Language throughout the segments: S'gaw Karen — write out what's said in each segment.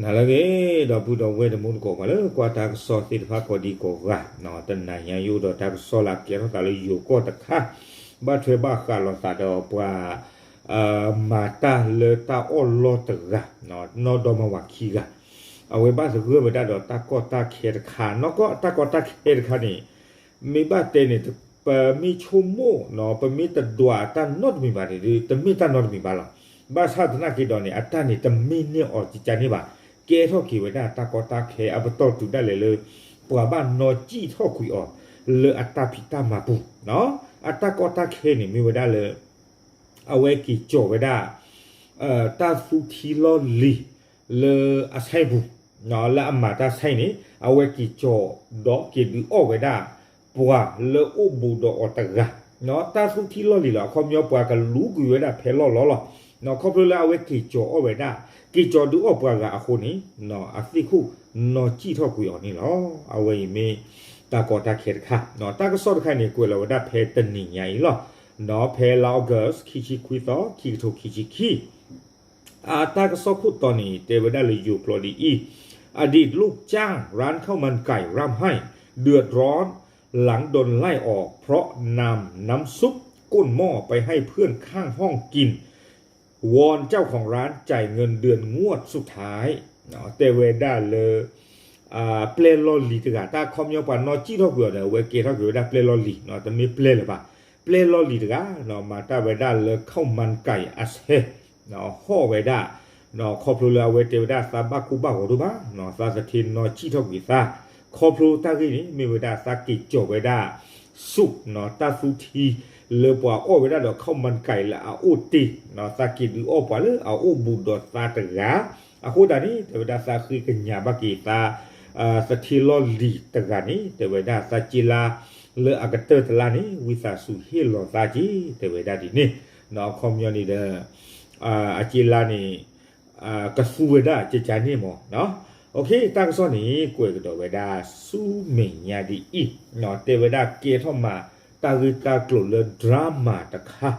နၤလၢအဂ့ၤ ဒီပုၢ်ဒီဝဲၢ်တံၤသကိး ပှၤလၢကွၢ်တၢ်ကစီၣ်သ့ၣ်တဖၣ်ကိးဒံကိးဂၤ, တနၤညါယအိၣ်ဒီးတၢ်ကစီၣ်လၢအကဲထီၣ်သးလၢယိၤကီၢ်တခါ, ဘၣ်ထွဲဘၣ်ဃးလိာ်သးဒီးပှၤ မၤတၢ်လၢတၢ်အီၣ်လီၢ်တဂၤ, နီၢ်ဒီမါဝၤခံဂၤ, အဝဲဘၣ်သဂၢၢ်ဝဲဒၣ်ဒီးတၢ်ကီတၢ်ခဲတခါ, နီၢ်ကီၢ်တၢ်ကီတၢ်ခဲတခါန့ၣ် မ့ၢ်ဘၣ်တဲန့ၣ် ပမ့ၢ်ဆိကမိၣ် ပမ့ၢ်တဒွးတၢ်နီတမံၤဘၣ်န့ၣ်ဒီး တမ့ၢ်တၢ်နီတမံၤဘၣ်လီၤ. ဘၣ်ဆၣ်သနာ်က့ဒီးန့ၣ် အတၢ်န့ၣ်တမ့ၢ်န့ၢ်အီၤကကန့ၣ်ဘၣ်, ကဲထီၣ်က့ၤဝဲဒၣ်တၢ်ကီတၢ်ခဲအပတီၢ်တုၤဒၣ်လဲာ်လၢ ပှၤဘၣ်နီၢ်ကံၣ်ထီၣ်ကွံာ်အီၤ လၢအတၢ်ဖံးတၢ်မၤပူၤ, အတၢ်ကီတၢ်ခဲန့ၣ်မ့ၢ်ဝဲဒၣ်လၢ အဝဲက့ၤကၠီၤဝဲဒၣ် တၢ်သူထံလီၢ်လံၤ လၢအဆဲပူၤ, လၢအမၤတၢ်ဆဲန့ၣ် အဝဲက့ၤကၠီၤဒီးက့ၤဒုးအီၣ်ဝဲဒၣ် ပှၤလၢအိၣ်ဘူးဒီးအီၤတဂၤ, တၢ်သူထံလီၢ်လံၤလီၤ. အခီပညီပှၤကလူကွံာ်ဝဲဒၣ်ဖဲလီၢ်လီၤလီၤ. ခီဖျိလၢအဝဲက့ၤကၠီၤအီၣ်ဝဲဒၣ် က့ၤကၠီၤဒုးအီၣ်ပှၤဂၤအဃိန့ၣ် အသ့ၣ်ခိၣ်နီၢ်ကံၣ်ထီၣ်ကွံာ်အီၤန့ၣ်လီၤ. အဝဲအံၤမ့ၢ်တၢ်ကီတၢ်ခဲတခါ, တၢ်ကစီၣ်တခါန့ၣ် ကွဲးလီၤဝဲဒၣ်ဖဲတနံၤညါအံၤလီၤ. ဖဲလါ August ခံဆံခွံသီ ခံကထိခံဆံခံ အတၢ်ကစီၣ်ခိၣ်တီန့ၣ် တဲဝဲဒၣ်လၢယိၤကျိာ်ဒ်အံၤ, อดีตลูกจ้างร้านข้าวมันไก่ร่ำไห้เดือดร้อนหลังโดนไล่ออกเพราะนำน้ำซุปก้นหม้อไปให้เพื่อนข้างห้องกิน วอนเจ้าของร้านจ่ายเงินเดือนงวดสุดท้าย တဲဝဲဒၣ်လၢ ပျဲၢ်လီၢ်လံၤတဂၤ, တၢ်ခီပညီပှၤနီၢ်ကံၣ်ထီၣ်ကွံာ်အီၤဒီး အဝဲကဲထီၣ်က့ၤဝဲဒၣ်ပျဲၢ်လီၢ်လံၤ, တမ့ၢ်ပျဲၢ်လၢၤဘၣ်, ပျဲၢ်လီၢ်လံၤတဂၤ မၤတၢ်ဝဲဒၣ်လၢ ข้าวมันไก่ အဆဲ ဟီၣ်ဝဲဒၣ်, ခီဖျိလၢအဝဲတဲဝဲဒၣ်သးဘၣ်ကိၢ်ဘၣ်ဂီၤဒိၣ်မး, သးသထ့နီၢ်ကံၣ်ထီၣ်ကွံာ်သး, ခီဖျိတၢ်ဂ့ၢ်န့ၣ် မ့ၢ်ဝဲဒၣ်သးက့ၤကၠီၤဝဲဒၣ် soup တၢ်သူထံ လၢပှၤအီၣ်ဝဲဒၣ်ဒီး ข้าวมันไก่ လၢအအိၣ်တ့ၢ်, သးက့ၤဒုးအီၣ်ပှၤလၢအအိၣ်ဘူးဒီးသးတဂၤ, အဃိသတးန့ၣ် တဲဝဲဒၣ်သးဃ့ကညးဘၣ်က့ၤသး သထ့လီၢ်လံၤတဂၤန့ၣ် တဲဝဲဒၣ်သးက့လါ လၢအကတၢၢ်တလါန့ၣ် ဝံသးစူၤဟ့ၣ်လီၤသးက့ၤ တဲဝဲဒၣ်ဒ်န့ၣ်, အခီပညီန့ၣ်ဒီး အက့လါန့ၣ် ကသူဝဲဒၣ်ကကန့ၣ်မး, တၢ်ကစီၣ်န့ၣ် ကွဲးကဒီးဝဲဒၣ်ဆူမဲာ်ညါဒ်အံၤ, တဲဝဲဒၣ်ကဲထီၣ်မး တၢ်ဂ့ၢ်တၢ်ကျိၤလၢ drama တခါ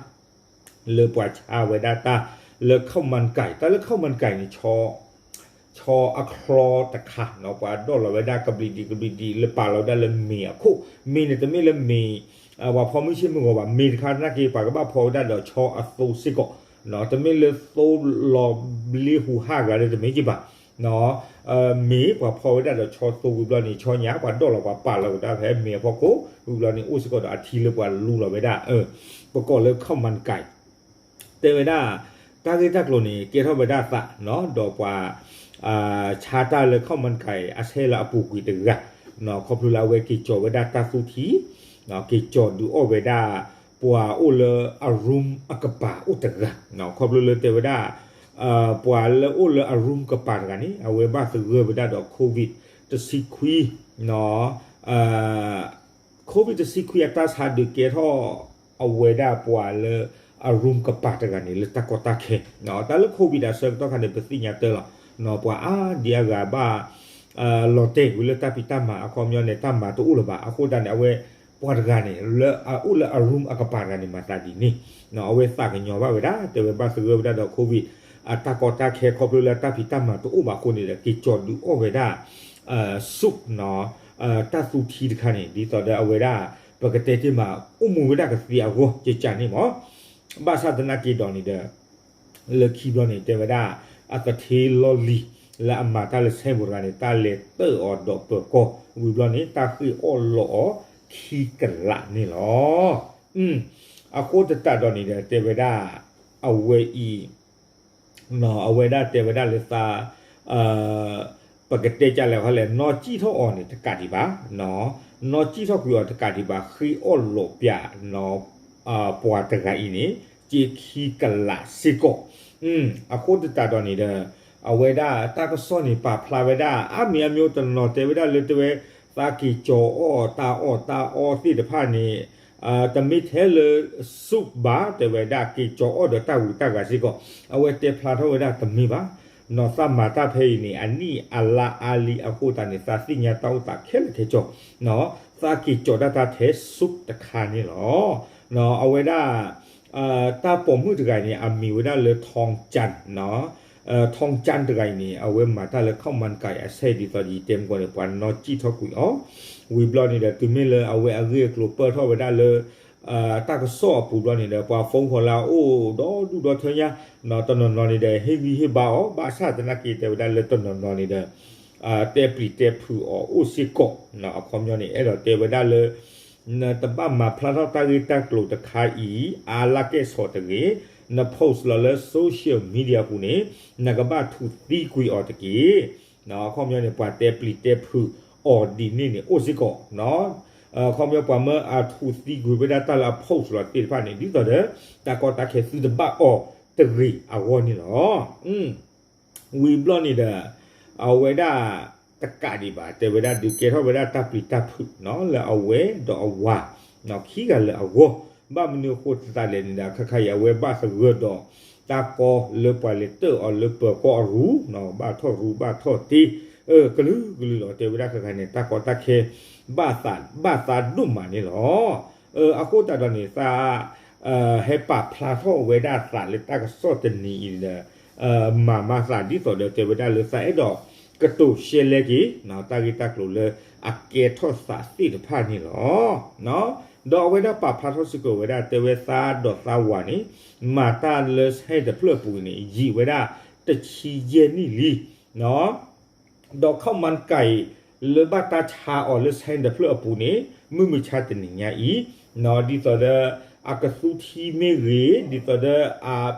လၢပှၤဆါဝဲဒၣ်တၢ်လၢ ข้าวมันไก่, တၢ်လၢ ข้าวมันไก่ န့ၣ် ဆီအချီတခါနီၤ ပှၤဒိးလီၤဝဲဒၣ်ကဘျံးဒံးကဘျံးဒံး လၢပာ်လီၤဝဲဒၣ်လၢမ့ၤအခိၣ်, မ့ၤန့ၣ်တမ့ၢ်လၢမ့ၤ ပှၤဖီမုၢ်ဆ့ၣ်မုၢ်ဂီၤဘၣ်, မ့ၤတခါသနာ်က့ ပှၤကဘၣ်ဖီဝဲဒၣ်ဒီးဆီအသိစ့ၢ်ကီး, တမ့ၢ်လၢသိလီၤဘျ့ဟူးဟးဂၤလၢတမ့ၢ်က့ဘၣ်, မ့ၤပှၤဖီဝဲဒၣ်ဒီးဆီသိဝံၤဘျီန့ၣ် ဆီညါပှၤဒိးလီၤပှၤပာ်လီၤဝဲဒၣ်ဖဲမ့ၤအဖီခိၣ်, ဝံၤဘျီန့ၣ် အိၣ်စ့ၢ်ကီးဒီးအထံလၢပှၤလူလီၤဝဲဒၣ် ပကိးလၢ ข้าวมันไก่ တဲဝဲဒၣ် တၢ်ဂ့ၢ်တၢ်ကျိၤန့ၣ် ကဲထီၣ်ဝဲဒၣ်သးနီၤ ဒီးပှၤ ဆါတၢ်လၢ ข้าวมันไก่ အဆဲလၢအပူၤကွံာ်တဂၤ, ခီဖျိလၢအဝဲက့ၤကၠီၤဝဲဒၣ်တၢ်သူထံ, က့ၤကၠီၤဒုးအီၣ်ဝဲဒၣ် ပှၤအိၣ်လၢအ room အကပၤအိၣ်တဂၤ, ခီဖျိလၢတဲဝဲဒၣ် ပှၤလၢအိၣ်လၢအ room ကပၤတဂၤန့ၣ် အဝဲဘၣ်သဂၢၢ်ဝဲဒၣ်ဒီး COVID တဆံခွံ COVID တဆံခွံအတၢ်ဆါဒုးကဲထီၣ်အဝဲဒၣ်ပှၤလၢအ room ကပၤတဂၤန့ၣ် လၢတၢ်ကီတၢ်ခဲ, တၢ်လၢ COVID အဆၢကတီၢ်ခါန့ၣ် ပသ့ၣ်ညါတၢ်လီၤ, ပှၤအါဒံအါဂၤဘၣ် လီၤတဲာ်ကွံာ်လၢတၢ်ဖံးတၢ်မၤအခီပညီန့ၣ် တၢ်မၤတအိၣ်လၢၤဘၣ်, အဃိသတးန့ၣ် အဝဲပှၤတဂၤန့ၣ် လၢအအိၣ်လၢအ room အကပၤတဂၤန့ၣ် မၤသးဒ်န့ၣ်, အဝဲသးကညီၤဘၣ်ဝဲဒၣ် တဲဝဲဘၣ်သဂၢၢ်ဝဲဒၣ်ဒီး COVID အတၢ်ကီတၢ်ခဲ ခီဖျိလၢတၢ်ဖံးတၢ်မၤတအိၣ်ဘၣ်အဃိန့ၣ်ဒီး က့ၤကၠီၤဒုးအီၣ်ဝဲဒၣ် soup နီၤ, တၢ်သူထံတခါန့ၣ် ဒ်သိးဒီးအဝဲဒၣ် ပကတဲတ့ၢ်မး အိၣ်မူဝဲဒၣ်ကသ့အဂီၢ် ကကန့ၣ်မး, ဘၣ်ဆၣ်သနာ်က့ဒီးန့ၣ်ဒီး လၢခံဘျီန့ၣ် တဲဝဲဒၣ် အသထ့လီၢ်လံၤ လၢအမၤတၢ်လၢဆဲမိၤတဂၤန့ၣ် တၢ်လဲၤတၢၢ်အီၤဒီးပၢၤကီၢ် ဝံၤဘျီန့ၣ် တၢ်ဃ့ၢ်အီၣ်လီးအီၤခံကလးန့ၣ်လီၤ. အဃိသတးဒီးန့ၣ်ဒီး တဲဝဲဒၣ် အဝဲအံၤ အဝဲဒၣ်တဲဝဲဒၣ်လၢသး ပကတဲကလဲၣ်ဃီလဲၣ် နီၢ်ကံၣ်ထီၣ်အီၤန့ၣ် တကးဒံးဘၣ်, နီၢ်ကံၣ်ထီၣ်ကွံာ်အီၤတကးဒံးဘၣ် ဃ့ၢ်အီၣ်လီးပၠး ပှၤတဂၤအံၤန့ၣ် က့ခံကလးစ့ၢ်ကီး, အဃိသတးဒီးန့ၣ်ဒီး အဝဲဒၣ်တၢ်ကစီၣ်န့ၣ် ပာ်ဖျါဝဲဒၣ် အါမံၤအါမျိုးတနီၤတဲဝဲဒၣ်လၢတဲဝဲ သးက့ၤကၠီၤအီၣ်တၢ်အီၣ်တၢ်အီသ့ၣ်တဖၣ်န့ၣ် တမ့ၢ်ထဲလၢ soup ဘၣ် တဲဝဲဒၣ် က့ၤကၠီၤအီၣ်ဒီးတၢ်ဂုၤတၢ်ဂၤစ့ၢ်ကီး, အဝဲတဲဖျါထီၣ်ဝဲဒၣ်တမ့ၢ်ဘၣ်, နီၢ်သးမၤတၢ်ဖဲအံၤန့ၣ် အနံၣ်အလါအါလံအဃိသတးန့ၣ် သးသ့ၣ်ညါတၢ်အိၣ်သးခဲလၢာ်ခဲဆ့, သးက့ၤကၠီၤဒၣ်တၢ်ထဲ soup တခါန့ၣ်လီၤ. အဝဲဒၣ် တၢ်ပိာ်မုၣ်တဂၤန့ၣ် အမံၤဝဲဒၣ်လၢ ทองจันทร์ နီၤ ထီကၠၢ်တဂၤအံၤန့ၣ် အဝဲမၤတၢ်လၢ ข้าวมันไก่ အဆဲဒ်သိးယတဲမုၢ်ကီၢ်န့ၣ် ပှၤနီၣ်စံၣ်ထီၣ်ကွံာ်အီၤ, ဝံၤဘျီန့ၣ်ဒီး တုၤမ့ၢ်လၢအဝဲအဂ့ၢ်အကျိၤပၢၢ်ထီၣ်ဝဲဒၣ်လၢ တၢ်ကစီၣ်အပူၤဘျီန့ၣ်ဒီး ပှၤ phone ဃီၤလၢအအိၣ်ဒီဒူၣ်ဒီထၢညါ, တနီၤနီၤန့ၣ်ဒီး ဟ့ၣ်ဂံၢ်ဟ့ၣ်ဘါအီၤ ဘၣ်ဆၣ်သနာ်က့တဲဝဲဒၣ်လၢတနီၤနီၤန့ၣ်ဒီး တဲပျံၤတဲဖုးအီၤအိၣ်စ့ၢ်ကီး, အခီပညီန့ၣ် အဲၣ်ဒိးတဲဝဲဒၣ်လၢ နတဘၣ်မၤဖျါထီၣ်တၢ်ဂ့ၢ်တၢ်ကျိၤတခါအံၤ အါလၢကဲၣ်ဆိးတဂ့ၤ, န post လီၤလၢ social media အပူၤန့ၣ် နကဘၣ်ထူးသံကွံာ်အီၤတက့ၢ်. အခီပညီန့ၣ် ပှၤတဲပျံၤတဲဖုးအီၤဒ်န့ၣ်န့ၣ် အိၣ်စ့ၢ်ကီး, အခီပညီပှၤမၢအထူးသံကွံာ်ဝဲဒၣ်တၢ်လၢအ post လီၤသ့ၣ်တဖၣ်န့ၣ် ဒ်သိးဒီး တၢ်ကီတၢ်ခဲသုတဘၣ်အီၤတဂ့ၤအဂီၢ်န့ၣ်လီၤ. ဝံၤဘျီန့ၣ်ဒီး အဝဲဒၣ်တကးဒံးဘၣ် တဲဝဲဒၣ်ဒုးကဲထီၣ်ဝဲဒၣ်တၢ်ပျံၤတၢ်ဖုးလၢအဝဲဒီးအဝၤ ခံဂၤလၢအဂီၢ်, ဘၣ်မနုၤအဃိသတးလဲၣ်န့ၣ်ဒီး ခါခါအံၤ အဝဲဘၣ်သဂၢၢ်ဒီး တၢ်ကီလၢပှၤလဲၤတၢၣ်အီၤလၢပၢၤကီၢ်အရူၢ်, ဘၣ်ထီၣ်ရူဘၣ်ထီၣ်တ့ ကလုာ်ကလုာ်လီၤ. တဲဝဲဒၣ်ခါခါန့ၣ် တၢ်ကီတၢ်ခဲ ဘၣ်သးဒိၣ်မးန့ၣ်လီၤ. အဃိသတးဒီးန့ၣ် သး ဟဲပာ်ဖျါထီၣ်ဝဲဒၣ်သးလၢတၢ်ကစီၣ်တနံၤအံၤဒီး မၤမၤသးဒ်သိးဒီးတဲဝဲဒၣ်လၢသးအဲၣ်ဒိးကတိၤရှဲလဲက့ၤ တၢ်ဂ့ၢ်တၢ်ကျိၤလၢအကဲထီၣ်သးသ့ၣ်တဖၣ်န့ၣ်လီၤ. ဒီးအဝဲဒၣ်ပာ်ဖျါထီၣ်စ့ၢ်ကီးဝဲဒၣ် တဲဝဲသးဒီးသးဝၤန့ၣ် မၤတၢ်လၢ ဆဲတဖျၢၣ်အပူၤန့ၣ် ယံာ်ဝဲဒၣ်တဆံယဲၢ်နံၣ်လံ ဒီး ข้าวมันไก่ လၢဘၣ်တၢ်ဆါအီၤလၢ ဆဲတဖျၢၣ်အပူၤန့ၣ် မုၢ်မဆါတနံၤညါအံၤ ဒ်သိးဒီး အကသူထံမ့ၢ်ဂ့ၤ ဒ်သိးဒီး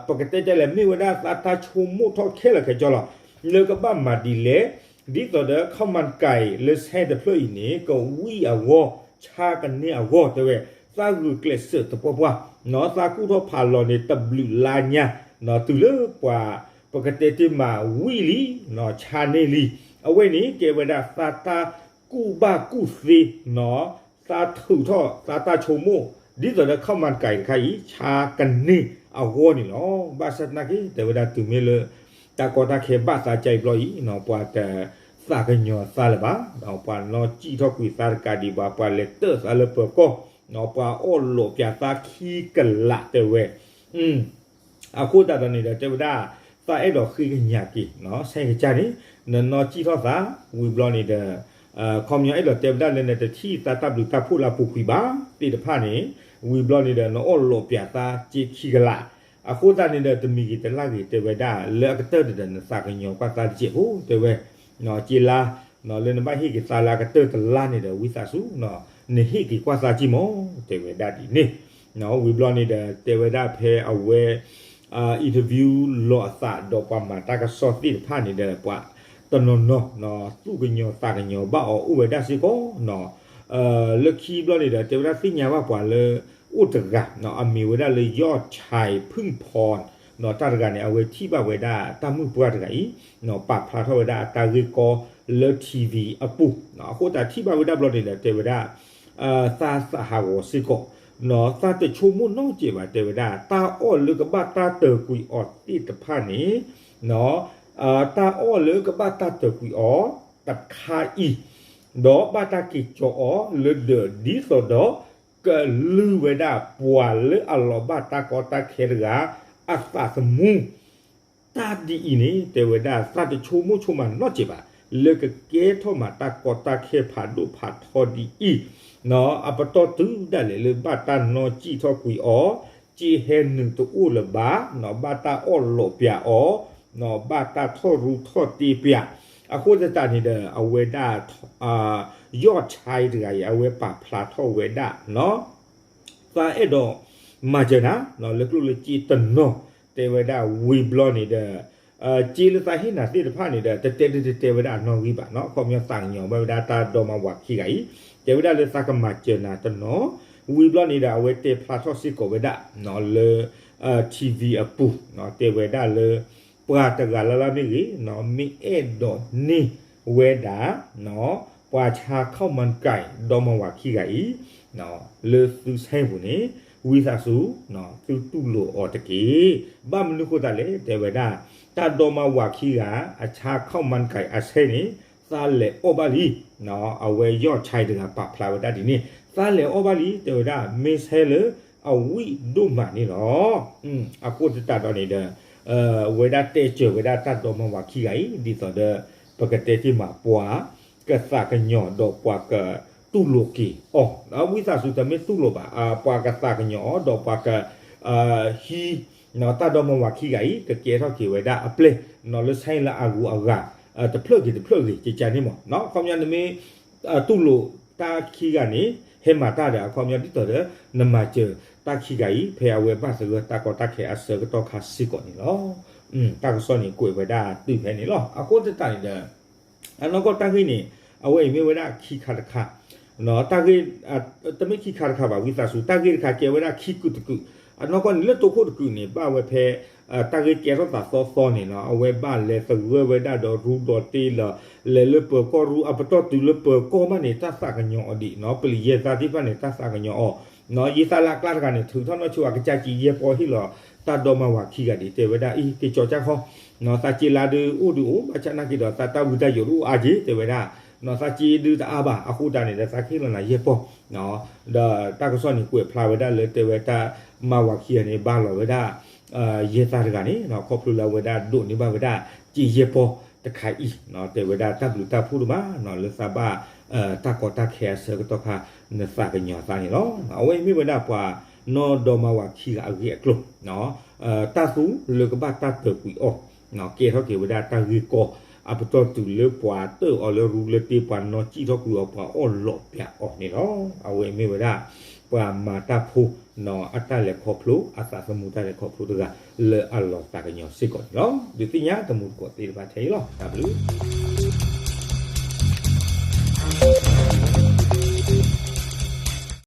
ပကတဲဒ်လဲၣ် မ့ၢ်ဝဲဒၣ်သးတၢ်ဆိကမိၣ်ထီၣ်ခဲလၢာ်ခဲဆ့လီၤ. လၢကဘၣ်မၤဒ်လဲၣ် ဒ်သိးဒီး ข้าวมันไก่ လၢဆဲတဖျၢၣ်အံၤန့ၣ် ကဝံၣ်အဂီၢ် ဆါကန့ၢ်အဂီၢ်တဲဝဲ သးဂုာ်ကျဲးစၢးသပှၢ်ပှၢ် သးကူၣ်ထီၣ်ဖးလီၤန့ၣ် တဘျုးလါညါ တုၤလၢပှၤ ပကတဲတ့ၢ်မးဝံၣ်လံ ဆါန့ၢ်လံ. အဝဲန့ၣ်ကဲဝဲဒၣ်သးတၢ်ကူၣ်ဘၣ်ကူၣ်သ့ သးထုးထီၣ်သးတၢ်ဆိကမိၣ် ဒ်သိးဒီး ข้าวมันไก่ တခါအံၤ ဆါကန့ၢ်အဂီၢ်န့ၣ်လီၤ. ဘၣ်ဆၣ်သနာ်က့ တဲဝဲဒၣ်တုၤမ့ၢ်လၢ တၢ်ကီတၢ်ခဲဘၣ်သးကအံၤဘျီအံၤ ပှၤတသးကညီၤသးလၢၤဘၣ်, ပှၤနီၣ်စံၣ်ထီၣ်ကွံာ်သးတကးဒံးဘၣ် ပှၤလဲၤတၢၣ်သးလၢပၢၤကီၢ် ပှၤအီၣ်လိးပၠးသးခံကလးတဲဝဲ အဃိသတးဒီးန့ၣ်ဒီး တဲဝဲဒၣ် သးအဲၣ်ဒိးဃ့ကညးက့ၤ ဆဲကစၢ်န့ၣ် နနီၣ်စံၣ်ထီၣ်သး ဝံၤဘျီန့ၣ်ဒီး ခီပညီအဲၣ်ဒိးတဲဝဲဒၣ်လၢနတထံၣ်သးတၢ်ဘျုးတၢ်ဖှိၣ်လၢအပူၤကွံာ်ဘၣ်သ့ၣ်တဖၣ်န့ၣ် ဝံၤဘျီန့ၣ်ဒီး နအီၣ်လိးပၠးသးက့ခံကလး အဃိသတးန့ၣ်ဒီး တမံၤဂ့ၤတလၢ်ဂ့ၤ တဲဝဲဒၣ် လၢအကတၢၢ်တဒီး နသးကညီၤကွၢ်သးတစဲးဖိ တဲဝဲ က့လါ လၢနဘၣ်ဟ့ၣ်က့ၤသးလၢအကတၢၢ်တလါန့ၣ်ဒီး ဝံသးစူၤ နဟ့ၣ်က့ၤကွၢ်သးက့မး တဲဝဲဒၣ်ဒ်န့ၣ် ဝံၤဘျီန့ၣ်ဒီး တဲဝဲဒၣ်ဖဲအဝဲ interview လီၤအသးဒီးပှၤမၤတၢ်ကစီၣ်သ့ၣ်တဖၣ်န့ၣ်ဒီး ပှၤတနီၤနီၤ သူၣ်ကညီၤသးကညီၤဘၣ်အီၤအိၣ်ဝဲဒၣ်စ့ၢ်ကီး လၢခံဘျီန့ၣ်ဒီး တဲဝဲဒၣ်သ့ၣ်ညါဘၣ်ပှၤလၢ အိၣ်တဂၤ အမ့ၢ်ဝဲဒၣ်လၢ ယီၣ်ဆဲးဖုၣ်ဖီ တၢ်တဂၤန့ၣ် အဝဲထံၣ်ဘၣ်ဝဲဒၣ်တၢ်မုၣ်ပှၢ်တဂၤအံၤ ပာ်ဖျါထီၣ်ဝဲဒၣ်အတၢ်ဂ့ၢ်ကီလၢ TV အပူၤ အဃိသတးထံၣ်ဘၣ်ဝဲဒၣ်ဘျီန့ၣ်ဒီး တဲဝဲဒၣ် သးသးဟးဂီၤစ့ၢ်ကီး သးတဆိကမိၣ်နီတစဲးဘၣ် တဲဝဲဒၣ် တၢ်အီၣ်လၢကဘၣ်တၢ်တၢၤကွံာ်အီၤသ့ၣ်တဖၣ်န့ၣ် တၢ်အီၣ်လၢကဘၣ်တၢ်တၢၤကွံာ်အီၤတခါအံၤ ဒီးဘၣ်တၢ်က့ၤကၠီအီၤလၢဒၢး ဒ်သိးဒီး ကလုၢ်ဝဲဒၣ်ပှၤလၢအလီၤဘၣ်တၢ်ကီတၢ်ခဲတဂၤ အသးသမူ တၢ်ဒ်အံၤန့ၣ် တဲဝဲဒၣ် သးတဆိကမိၣ်ဆိကမးနီတစဲးဘၣ် လၢကကဲထီၣ်မးတၢ်ကီတၢ်ခဲဖးဒိၣ်ဖးထီဒ်အံၤ အပတီၢ်တုၤဒၣ်လဲာ်လၢဘၣ်တၢ်နီၣ်စံၣ်ထီၣ်ကွံာ်အီၤ စ့ဟဲနုာ်တအိၣ်လၢၤဘၣ် ဘၣ်တၢ်အီၣ်လိးပၠးအီၤ ဘၣ်တၢ်ထီၣ်ရူထီၣ်တ့ပၠး အဃိသတးန့ၣ်ဒီး အဝဲဒၣ် ယီၣ်ဆဲးတဂၤအံၤ အဝဲပာ်ဖျါထီၣ်ဝဲဒၣ် သးအဲၣ်ဒိးမၤစၢၤနၤ လၢကျိၣ်လၢစ့တနီၤ တဲဝဲဒၣ်ဝံၤဘျီန့ၣ်ဒီး စ့လၢသးဟ့ၣ်နၤသ့ၣ်တဖၣ်န့ၣ်ဒီး တတဲတတဲဝဲဒၣ်အနီၣ်ဂံၢ်ဘၣ် ခီပညီသးကညီၤဘၣ်ဝဲဒၣ်တၢ်ဒီမါဝၤခံဂၤအံၤ တဲဝဲဒၣ်လၢသးကမၤစၢၤနၤတနီၤ ဝံၤဘျီန့ၣ်ဒီး အဝဲတဲဖျါထီၣ်စ့ၢ်ကီးဝဲဒၣ် လၢ TV အပူၤ တဲဝဲဒၣ်လၢ ပှၤတဂၤလၢ်လၢ်မ့ၢ်ဂ့ၤ မ့ၢ်အဲၣ်ဒိးန့ၢ်ဝဲဒၣ် ပှၤဆါ ข้าวมันไก่ ဒီမါဝၤခံဂၤအံၤ လၢသုဆဲပူၤန့ၣ် ဝံသးစူၤ သုတူၢ်လိာ်အီၤတက့ၢ်. ဘၣ်မနုၤဃိသတးလဲၣ် တဲဝဲဒၣ် တၢ်ဒီမါဝၤခံဂၤ အဆါ ข้าวมันไก่ အဆဲန့ၣ် သးလဲၤအီၣ်ဘၣ်လံ အဝဲယီၣ်ဆဲးတဂၤပာ်ဖျါဝဲဒၣ်ဒ်န့ၣ် သးလဲၤအီၣ်ဘၣ်လံ တဲဝဲဒၣ် မ့ၢ်ဆဲလၢအဝံၣ်ဒိၣ်မးန့ၣ်လီၤ. အဃိသတးဒီးန့ၣ်ဒီး ဝဲဒၣ်တဲစၢၤဝဲဒၣ်တၢ်ဒီမါဝၤခံဂၤအံၤ ဒ်သိးဒီး ပကတဲတ့ၢ်မး ပှၤကသးကညီၤဒီးပှၤကတူၢ်လိာ်က့ၤအီၤ, ဝံသးစူၤတမ့ၢ်တူၢ်လိာ်ဘၣ်, ပှၤကသးကညီၤအီၤ ဒီးပှၤက ဟံး တၢ်ဒီမါဝၤခံဂၤအံၤ ကကဲထီၣ်က့ၤဝဲဒၣ်အပျဲၢ် လၢဆါဟံၣ်လၢအဂုၤအဂၤ တဖျၢၣ်ဂ့ၤတဖျၢၣ်ဂ့ၤ ကကန့ၣ်မး, အခီပညီနမ့ၢ် တူၢ်လိာ်တၢ်ခံဂၤန့ၣ် ဟဲမၤတၢ်ဒီး အခီပညီဒ်သိးဒီး နမၤစၢၤတၢ်ခံဂၤအံၤ ဖဲအဝဲဘၣ်သဂၢၢ်တၢ်ကီတၢ်ခဲအဆၢကတီၢ်ခါစ့ၢ်ကီးန့ၣ်လီၤ. တၢ်ကစီၣ်န့ၣ်ကွဲးဝဲဒၣ်တုၤဖဲန့ၣ်လီၤ. အဃိသတးန့ၣ်ဒီး အနီၢ်ကီၢ်တၢ်ဂ့ၢ်န့ၣ် အဝဲအံၤမ့ၢ်ဝဲဒၣ်ခံခါတခါ တၢ်ဂ့ၢ် တမ့ၢ်ခံခါတခါဘၣ် ဝံသးစူၤ တၢ်ဂ့ၢ်တခါကဲဝဲဒၣ်ခံကုာ်တကုာ်, အနီၢ်ကီၢ်န့ၣ် လၢတိခိၣ်တကုာ်န့ၣ် ဘၣ်ဝဲဖဲ တၢ်ဂ့ၢ်ကဲထီၣ်သးသီသီန့ၣ်လီၤ. အဝဲဘၣ်လဲၤသဂၢၢ်ဝဲဒၣ်ဒီးရူဒီးတ့လီၤ, လဲၤလၢပၢၤကီၢ်ရူ အပတီၢ်တုၤလၢပၢၤကီၢ်ဘၣ်န့ၣ် တၢ်သးကညီၤအီၤဒံး, ပလံၤယဲၢ်သးသ့ၣ်တဖၣ်န့ၣ် တၢ်သးကညီၤအီၤ, ယံာ်သးလၢအကျါတဂၤန့ၣ် ထုးထီၣ်နီၢ်ဆိအကစၢ်က့ၤယဲၢ်ပီၢ်ဟ့ၣ်လီၤ တၢ်ဒီမါဝၤခံဂၤဒံး တဲဝဲဒၣ်အံၤ က့ၤကၠီၤကၢ်ခီ သးစ့လၢဒုးအိၣ်ဒုးအိၣ် ဘၣ်ဆၣ်နာ်က့ၤဒီး သးတၢ်ဝံတၢ်ယိးဒုးအိၣ်အါက့ၤ တဲဝဲဒၣ်, သးစ့ဒုးတအါဘၣ် အဃိတၢ်န့ၣ်ဒီး သးကဟ့ၣ်လီၤနၤယဲၢ်ပီၢ်, ဒီးတၢ်ကစီၣ်န့ၣ် ကွဲးဖျါဝဲဒၣ်လၢတဲဝဲတၢ်မါဝၤခံဂၤန့ၣ် ဘၣ်လီၤဝဲဒၣ် ယဲၢ်သးတဂၤန့ၣ် ခီဖျိလၢအဝဲဒၣ်ဒိးန့ၢ်ဘၣ်ဝဲဒၣ် က့ၤယဲၢ်ပီၢ်တခါအံၤ တဲဝဲဒၣ်တၢ်ဘျုးတၢ်ဖှိၣ်တမး လၢသးဘၣ် တၢ်ကီတၢ်ခဲအဆၢကတီၢ်ခါ နသးကညီၤသးန့ၣ်လီၤ. အဝဲအံၤမ့ၢ်ဝဲဒၣ်ပှၤနီၢ်ဒီမါဝၤခံဂၤအဂ့ၢ်အကျိၤ တၢ်သူလၢကဘၣ်တၢ်တၢၤကွံာ်အီၤ ကဲထီၣ်က့ၤဝဲဒၣ်တၢ်ဂ့ၢ်ကီ အပတီၢ်တုၤလၢပှၤတၢၢ်အီၤလၢရူလၢတ့ ပှၤနီၢ်စံၣ်ထီၣ်ကွံာ်အီၤ ပှၤအီၣ်လီၤပျးအီၤန့ၣ်လီၤ. အဝဲအံၤမ့ၢ်ဝဲဒၣ် ပှၤမၤတၢ်ဖိ အတၢ်လဲၤခီဖျိ အသးသမူတၢ်လဲၤခီဖျိတဂၤ လၢအလီၤသးကညီၤစ့ၢ်ကီးန့ၣ်လီၤ. ဒုးသ့ၣ်ညါတမူတကိးသ့ၣ်တဖၣ်ထဲအံၤလီၤ. တၢ်ဘျုး